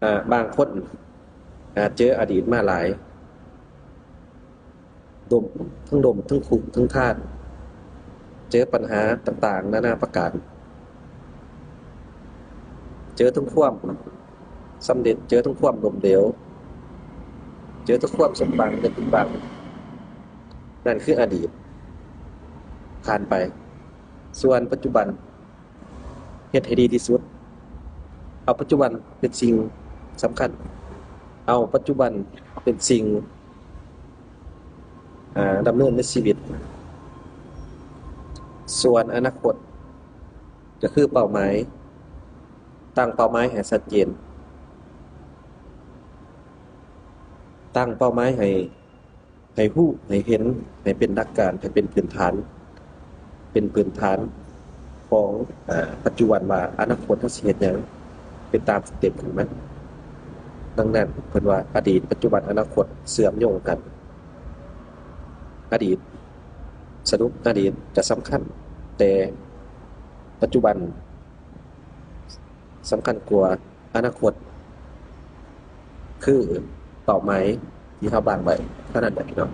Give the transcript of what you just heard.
ອາ ບາງຄົນອາດເຈີອະດີດມາຫຼາຍ ດົມ ທັງດົມ ທັງຄຸກ ທັງຄານ ເຈີປັນຫາຕ່າງໆນານາປະການ ເຈີທັງຄວາມສຳເລັດ ເຈີທັງຄວາມລົ້ມເຫຼວ ເຈີທັງຄວາມສົມຫວັງ ແລະ ຜິດຫວັງ. ນັ້ນຄືອະດີດຜ່ານໄປ. ສ່ວນປັດຈຸບັນ ເຮັດໃຫ້ດີທີ່ສຸດ. ເອົາປັດຈຸບັນເປັນສິ່ງສຳຄັນ. ເອົາປັດຈຸບັນເປັນສິ່ງ ອາ ດຳເນີນໃນຊີວິດ. ສ່ວນອະນາຄົດ ກໍຄືເປົ້າໝາຍ. ຕັ້ງເປົ້າໝາຍໃຫ້ຊັດເຈນ. ຕັ້ງເປົ້າໝາຍໃຫ້ ໃຫ້ຮູ້ ໃຫ້ເຫັນ ໃຫ້ເປັນຫຼັກການ ໃຫ້ເປັນພື້ນຖານ ເປັນພື້ນຖານຂອງ ອາ ປັດຈຸບັນວ່າອະນາຄົດເຮົາຊິເຮັດຫຍັງ ເປັນຕາມສະເຕັບຂອງມັນ. ດັ່ງນັ້ນເພິ່ນວ່າ ອະດີດ ປັດຈຸບັນ ອະນາຄົດເຊື່ອມໂຍງກັນ. ອະດີດ ສະຫຼຸບ ອະດີດກະສຳຄັນ ແຕ່ປັດຈຸບັນສຳຄັນກວ່າ. ອະນາຄົດຄືເປົ້າໝາຍທີ່ເຮົາວາງໄວ້ເທົ່ານັ້ນແຫຼະພີ່ນ້ອງ.